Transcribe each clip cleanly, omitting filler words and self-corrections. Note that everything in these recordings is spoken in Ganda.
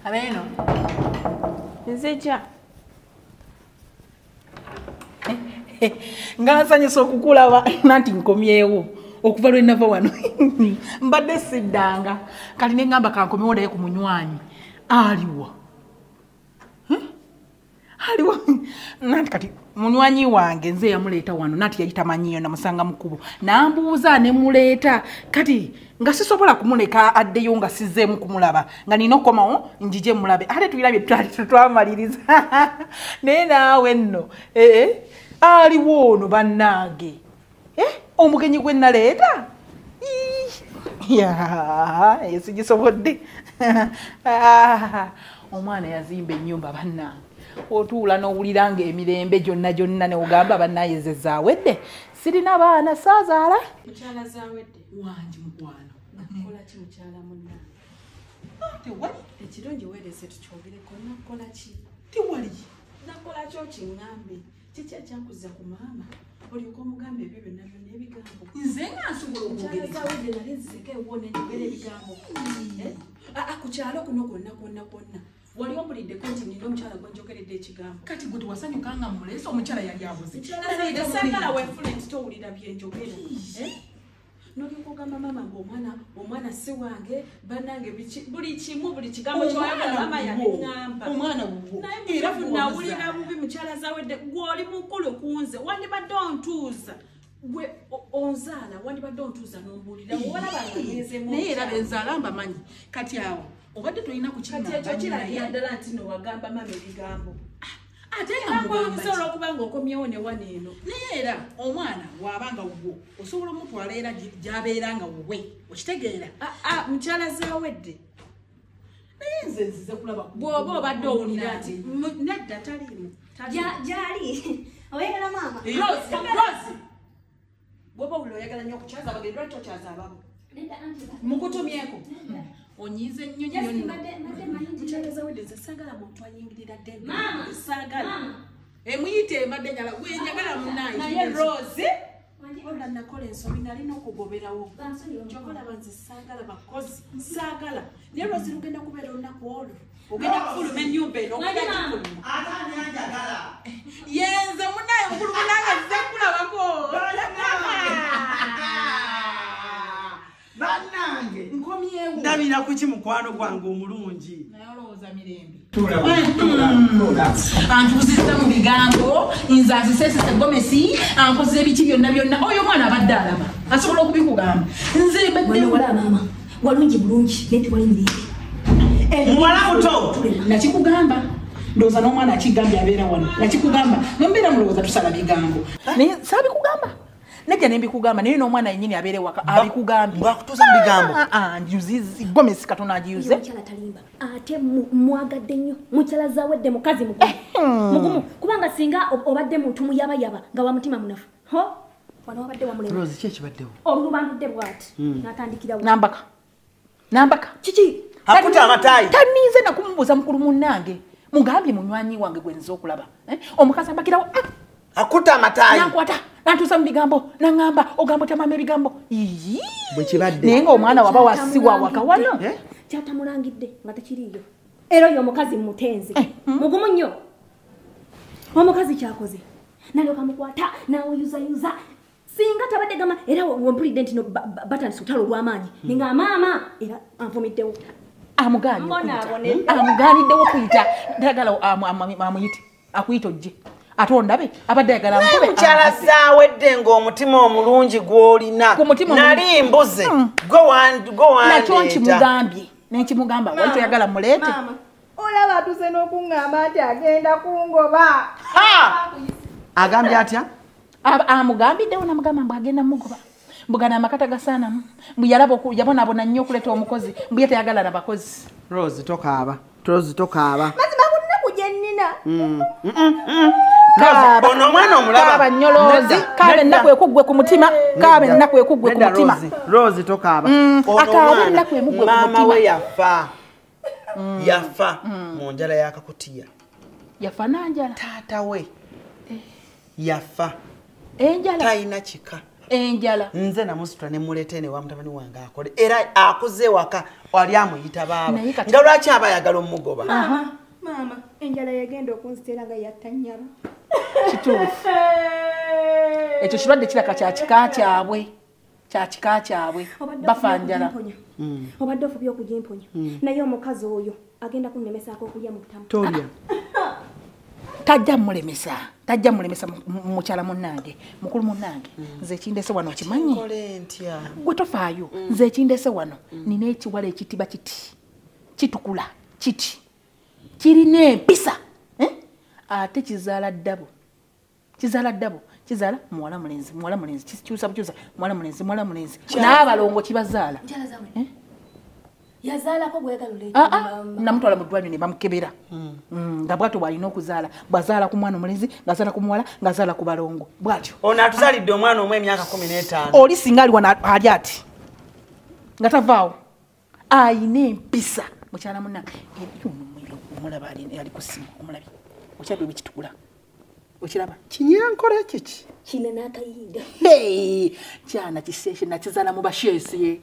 Abeeno. Nzija. Nga nsanyusa okukulaba nanti nkomyewo okuva lwe nava wano. Mbadde siddanga. Kati ne ngamba kankomewo naye ku munywanyi. Aliwa. Aliwa. Nanti kati munywanyi wange nze yamuleeta wano nanti yali tamanyiyo namusanga mu kkubo. Nambuuza ne muleeta. Kati nga sisobola kumuleka addeyo nga sizzeemu kumulaba. Nga nina okukomawo njije mulabe. Ate tulabye twamaliriza. Naye naawe nno. Aliwo ono bannange. Omugenyi gwe naleeta? Sigisobodde. Omwana yazimba ennyumba bannange. Otuula n'owulira ng'emirembe gyonna gyonna ne ogamba bannaye ze zaawedde. Sirina baana saazaala. Mukyala Zawedde. Wangi mukwano. Nakola ki mukyala munnange? Tewali. Ekirungi weerese tukyogereko nakola ki? Tewali. Nakola ki okiŋŋambe? Kiki ekyankuza ku maama? Olyoka omugambe ebyo byonna byonna ebigambo. Nze nga nsobola okwogera. Mukyala Zawedde nali nzizeko ewuwo ne njogera ebigambo. Ku kyalo kuno kwonna kwonna kwonna. Wali ombuliddeko nti nina omukyala gwe njogeredde ekigambo. Kati gwe tewasanyuka nga muleese omukyala yali abuze. Mukyala Zawedde saagala weefule nti towulira bye njogera. N'olyoka ogamba maama mbu omwana si wange, bannange buli kimu buli kigambo ky'oyagala maama yabiŋŋamba. Omwana wuwo. Naye Era nawulira bubi mukyala Zawedde, gwe oli mukulu ku nze, wandibadde ontuuza. Gwe onzaala, wandibadde ontuuza n'ombuulira. Walaba nga ngenzeemu Naye era omukyala. benzaala mbamanyi. Kati awo obadde tolina kukimanya. Kati ekyo kirabira ddala nti no wagamba maama ebigambo. Ate Era nga mugamba ng'oyinza olw'okuba ng'okomyewo ne wano eno. Naye era omwana bw'aba nga wuwo osobola omutwala era gy'abeera nga wuwe. Okitegeera? Mukyala Zawedde. Naye nze nzize kulaba ku Bw'oba obadde owulira nti nedda taliimu. Gy'ali. Oyagala maama? Rose, Rose. Bw'oba owulira oyagala nnyo okukyaza abageni, lwaki tokyaza ababo? Nedda anti ba- Mukutumyeko. Nedda. Onyiize nnyo Just nnyo nno. mbadde mmanyi nti- Mukyala Zawedde nze saagala muntu ayingirira ddembe. Maama. Saagala. Maama. Emuyite mbadde njala, gwe njagala munnange. Naye Rose, Wangi- wabula nakola ensobi nalina okugoberawo. Bansonyiwe. Ky'oba olaba nze saagala bakozi, saagala. Naye Rose lugenda kubeera olunaku olwo. Ogenda kufuluma ennyumba eno, ogenda Wangi, maama. kufuluma. Ate ani anjagala? Yenze munnaye mukulu munnange nze kulabako. Bannange. Nkomyewo. Ndabira ku ki mukwano gwange omulungi. Naye olowooza mirembe. Tuula, tuula, tuula. Antuuzizza mu bigambo, nze anziseesese gomesi, ankoze ebiki byonna byonna. Oyo omwana abadde alaba, asobola okubikugamba. Nze mbadde Wano wala maama, walungi bulungi, naye tewali mirembe. Muwala muto. Nakikugamba. Ndowooza n'omwana akigambye abeera wano. Nakikugamba. Mbeera mulowooza tusala bigambo. Naye saabikugamba. Nejja ne mbikugamba, naye n'omwana yennyini abeera ewaka abikugambye. Bwakutuuza mu bigambo. Njuzizi, gomesi katono agiyuze. Mukyala talimba. Ate mwagadde nnyo. Mukyala Zawedde mukazi mugumu. Mugumu. Kubanga singa obadde muntu muyabayaba nga wa mutima munafu. Ho? Wano wabadde wamulema. Rose, ki ekibaddewo? Olubandudde bw'ati. N'atandikirawo. Nambaka. Nambaka. Kiki? Akutte amataayi. Taninze na kumubuuza mukulu munnange. Mugambye munywanyi wange gwe nze okulaba. Omukazi ambakirawo. Akutte amataayi. Nankwata. Nantuusa mu bigambo, naŋŋamba, ogamba otya maama ebigambo. Iyii. Bwe kibadde. Naye ng'omwana waba wasiwa waka wano. Kyatamulangidde nga tekiriiyo. Era oyo omukazi mutenze. Mugumu nnyo. Omukazi kyakoze. N'alyoka amukwata, n'awuyuzayuza. Singa tabadde gama, era wompulidde nti no batandise olutalo olw'amaanyi. Ninga maama, era anvumiddewo. Amugaanye Mbona okuyita. abonedde. Amugaaniddewo okuyita. Ddagala amuyite. Akuyite ojje. Ate ondabe, abadde ayagala Naye ankube, mukyala ankube. Zawedde ng'omutima omulungi gw'olina. Ku mutima omulungi. Nali mbuze. Gwe Nakyo wandeeta. nkimugambye. Ne nkimugamba, wali toyagala muleete. Maama. Olaba atuse n'okuŋŋamba nti agenda kungoba. Ha! Agambye atya? Amugambiddewo n'amugamba mbu agenda mugoba. Mbu gano amaka tagasaanamu. Mbu yalaba yabonaabona nnyo okuleeta omukozi. Mbu ye tayagala na bakozi. Rose tokaaba. Rose tokaaba. Mazima ku nnaku gye nnina. Kaaba. Ono omwana omulaba. Kaaba nnyo Rose. Nedda. Kaaba Nedda. ennaku ekuggwe ku mutima. Kaaba Nedda. ennaku ekuggwe ku Nedda, mutima. Rose. Rose tokaaba. Ono Akaaba omwana, ennaku emuggwe ku maama mutima. we yafa. Yafa mu njala y'akakutiya. Yafa n'anjala. Taata we yafa. Enjala. Talina kika. Enjala. Nze namusitula ne muleeta ne wa mutabani wange akole. Era akuze waka wali amuyita baaba. Nga lwaki aba ayagala omugoba? Maama, enjala yagenda okunzitera nga yatta nnyabo. Kituufu. Ekyo kirwadde kiraka kya kika kyabwe. Kya kika kyabwe. Bafa njala. Obadde ofubye okugimponya. Naye omukazi oyo agenda kunnemesaako okulya mu butamu. Tolya. Tajja mulemesa. Tajja mulemesa mukyala munnange. Mukulu munnange. Nze ekindese wano okimanyi? Nkole ntya? Gwe tofaayo. Nze ekindese wano nina ekiwala ekitiba kiti. Kitukula. Kiti. Kirina empisa. Ate kizaala ddabo. Kizaala ddabo. Kizaala muwala mulenzi. Muwala mulenzi. Kikyusa bukyusa. Muwala mulenzi. Muwala mulenzi. N'abalongo kibazaala. Yazaalako gweyagala. Namutwala mu ddwaliro ne bamukebera. Nga bw'atyo bw'alina okuzaala. Bw'azaala ku mwana omulenzi, ng'azaala ku muwala, ng'azaala ku balongo. Bw'atyo. Ono atuzaalidde omwana omu emyaka 15. Oli singa ali wano ali ati. Nga tavaawo. Ayina empisa. Mukyala munnange. Omulaba ali ku ssimu. Omulabi. Okyabye bwe kitukula. Okiraba? Kinyankole kiki? Kina n'akayinda. Kyana kiseeshe nakizaala mu basheese.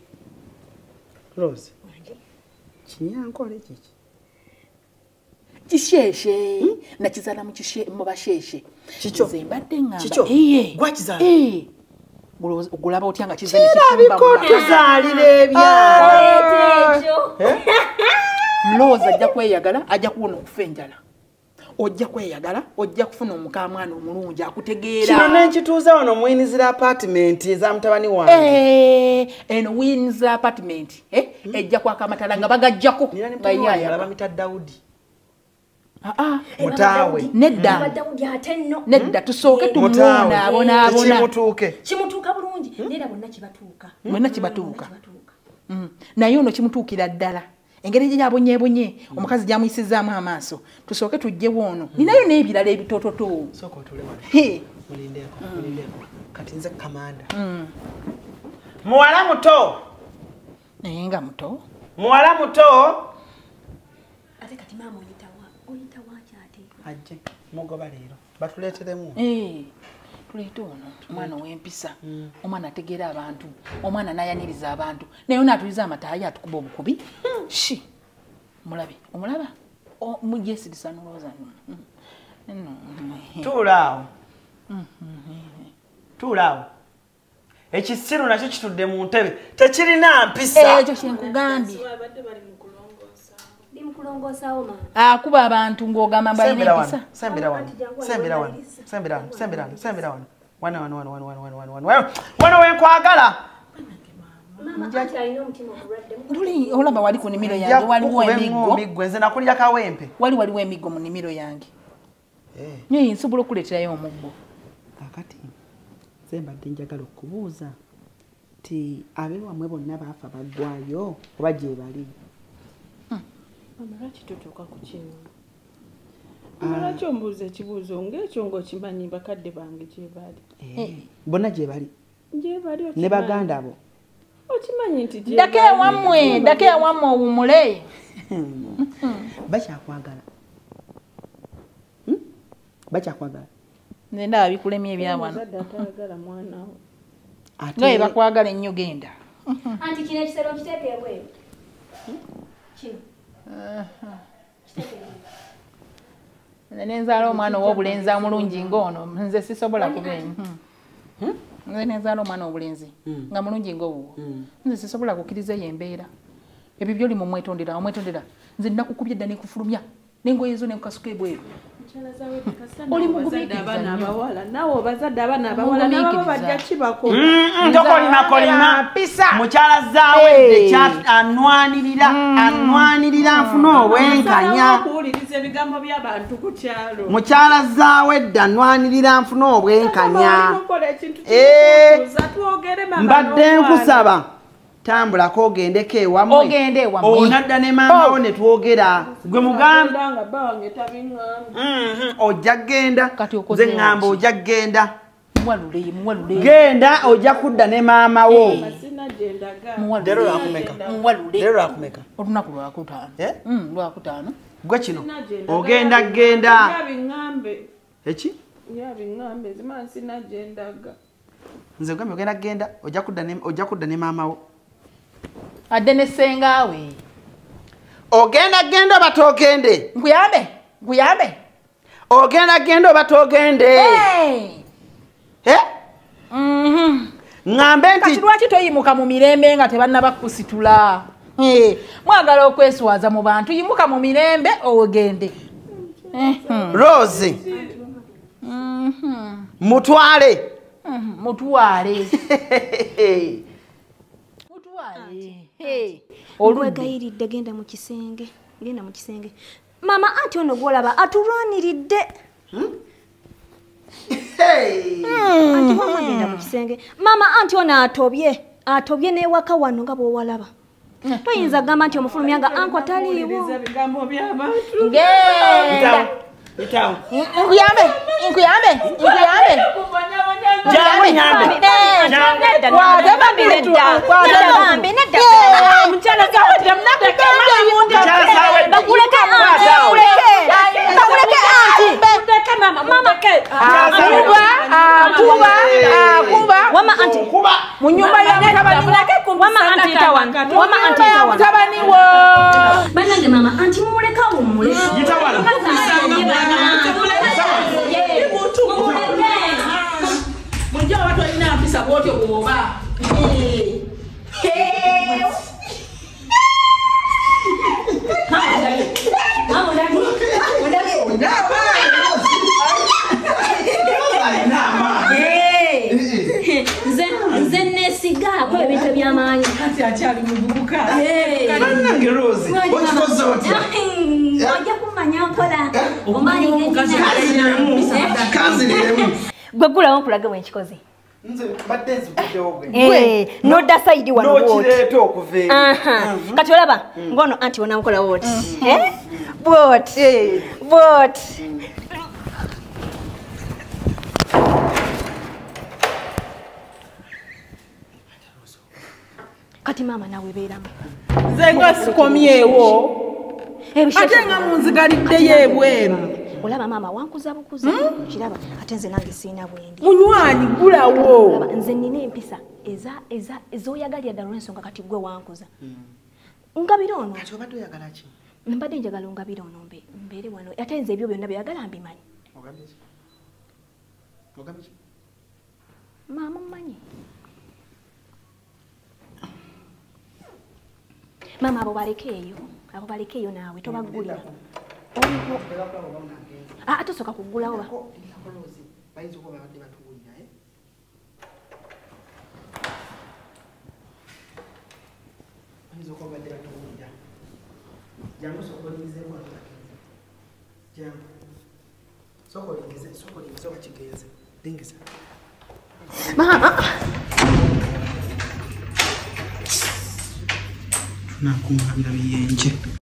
Rose. Kinyankole kiki? Kisheeshe. Nakizaala mu basheeshe. Kikyo. Nze mbadde ŋŋamba. Kikyo. Gwakizaala. Ogulaba otya nga kizze ne kifumba Kirabika otuzaalira ebyana. Lowooza ajja kweyagala, ajja kuwona okufa enjala. Ojja kweyagala, ojja kufuna omukaamwana omulungi akutegeera. Kino ne nkituuza wano mu Windsor apartment eza mutabani wange. Eno Windsor apartment ejja kwaka amatala nga bagajjako. Nina ne mutabani wange bamuyita Daudi. Mutaawe. Nedda. Daudi ate nno. Nedda tusooke tumuwona abonaabona. Kimutuuke. Kimutuuka bulungi. Neera bonna kibatuuka. Bonna kibatuuka. Naye ono kimutuukira ddala. Engeri gye yabonyeebonye omukazi gy'amuyisizaamu amaaso tusooke tujjewo ono. Ninayo n'ebirala ebitototo. Sooka otuule wano. Mulindeeko, mulindeeko. Kati nze kamanda. Muwala muto. Naye nga muto. Muwala muto. Ate kati maama oyita waaki ate? Ajje mugoba leero. Batuleeteremu. Tuleete ono omwana ow'empisa. Omwana ategeera abantu. Omwana n'ayaniriza abantu. Naye ono atuliza amataayi atukuba obukubi. Shi. Mulabe. Omulaba? Mugyesirisa n'olowooza. Tuula awo. Tuula awo. Ekisiru nakyo kitudde mu ntebe. Tekirina mpisa. Ekyo kye nkugambye. Ndi mu kulongoosaawo maama. Akuba abantu ng'ogamba mbu alina empisa. Sembera wano. Sembera wano. Sembera wano. Sembera wano. Sembera wano. Wano wano wano wano wano wano wano. Wano we nkwagala. Maama anti alina omutima omulwadde. Luli olaba wali ku nnimiro yange waliwo emiggo. Nze nakulya kawempe. Waliwo emiggo mu nnimiro yange. Naye nsobola okuleeterayo omuggo. Kaakati nze mbadde njagala okubuuza nti abeewammwe bonna baafa baggwayo oba gye bali? Mama lwaki tutuuka ku kino? Mama lwaki ombuuza ekibuuzo ng'ekyo ng'okimanyi bakadde bange gye bali? Bonna gye bali? Gye bali okimanyi. Ne baganda bo? Okimanyi nti gye bali. Ddako ewammwe, ddako ewammwe owummule. Bakyakwagala. Bakyakwagala. Nze ndaba bikulemye ebya wano. Omuzadde atayagala mwana we. Nga bwe bakwagala ennyo genda. Anti kino ekisero nkiteeke ebweru. Kino. Nze nenzaala omwana ow'obulenzi omulungi ng'ono nze sisobola kubeera. Nze nenzaala omwana ow'obulenzi nga mulungi ng'owuwo. Nze sisobola kukkiriza eyo embeera. Ebyo by'oli mu mwetondera omwetondera. Nze nnakukubye dda ne nkufulumya n'engoye zo ne nkukasuka ebweru. Oli mugumiikiriza nnyo. Naawe obazadde abaana abawala nabo bajja kibakola. Tokolima mukyala Zaawedde anwanirira anwanirira nfuna obwenkanya. Okuwuliriza ebigambo by'abantu ku kyalo. Mukyala Zaawedde anwanirira nfuna obwenkanya. Mbadde nkusaba tambulako ogendeko ewammwe. Ogende ewammwe. Onadda ne maama wo ne twogera. Gwe mugamba nga bba wange tabiŋŋamba. Ojja kgenda. Nze ŋŋamba ojja kgenda. Muwalule, muwalule. Genda ojja kudda ne maama wo. Sina gye ndaga. Leero lwakumeka? Muwalule. Leero lwakumeka? Olunaku lwakutaano. Lwakutaano. Gwe kino ogenda genda. Yabiŋŋambe. Eki? Yabiŋŋambe zima sina gye ndaga. Nze ngambye ogenda genda ojja kudda ne maama wo. Adde ne ssengaawe. Ogenda genda oba togende? Nkuyambe, nkuyambe. Ogenda genda oba togende? Hey. Eh? Ngambe nti kati lwaki toyimuka mu mirembe nga tebannaba kukusitula? Mwagala okweswaza mu bantu, yimuka mu mirembe ogende. Rose. Mutwale. Mutwale. Mutwale. Hey. Olwegayiridde genda mu kisenge. Genda mu kisenge. Mama anti ono gw'olaba atulwaniridde. Hey. Anti mama genda mu kisenge. Mama anti ono atobye. Atobye n'ewaka wano nga bw'owalaba. Toyinza kugamba nti omufulumya nga anko taliiwo. Genda. Nkuyambe, nkuyambe, nkuyambe. Jangu nyambe. Mu nyumba ya mutabani wo. Bannange mama anti mumuleka awummule. Bulijjo abantu balina mpisa bw'otyo bw'oba. Nze neesigaako ebintu eby'amaanyi. Anti akyali muvubuka. Bannange Rose, okikoze otya? Ojja kumanya mpola. Omanyi kanziriremu. Gwe ggulawo nkulage bwe nkikoze. Nze mbadde nziguddewo bwe. N'odda sayidi wano bw'oti. N'okireeta okuva eri. Kati olaba ng'ono anti onankola bw'oti. Bw'oti. Bw'oti. Kati maama nawe beeramu. Nze nga sikomyewo. Ate nga munzigaliddeyo ebweru. Olaba maama wankuza bukuza. Kiraba ate nze nange sirina bwendi. Munywanyi ggulawo. Nze nnina empisa ez'oyagalira ddala olw'ensonga kati ggwe wankuza. Ngabira ono. Kati obadde oyagala ki? Mbadde njagala ongabire ono mbeere wano. Ate nze ebyo byonna by'oyagala mbimanyi. Ogambye ki? Ogambye ki? Maama mmanyi. Maama abo balekeeyo. Abo balekeeyo naawe tobaggulira. Tosooka kuggulawo ba. Bayinza okuba babadde batuwulira, eh? Bayinza okuba babadde batuwulira. Jangu sooka olingizeeko wano bagenze. Jangu. Sooka olingize oba kigenze. Lingiza. Maama! Tunakuŋŋaanira biyenje.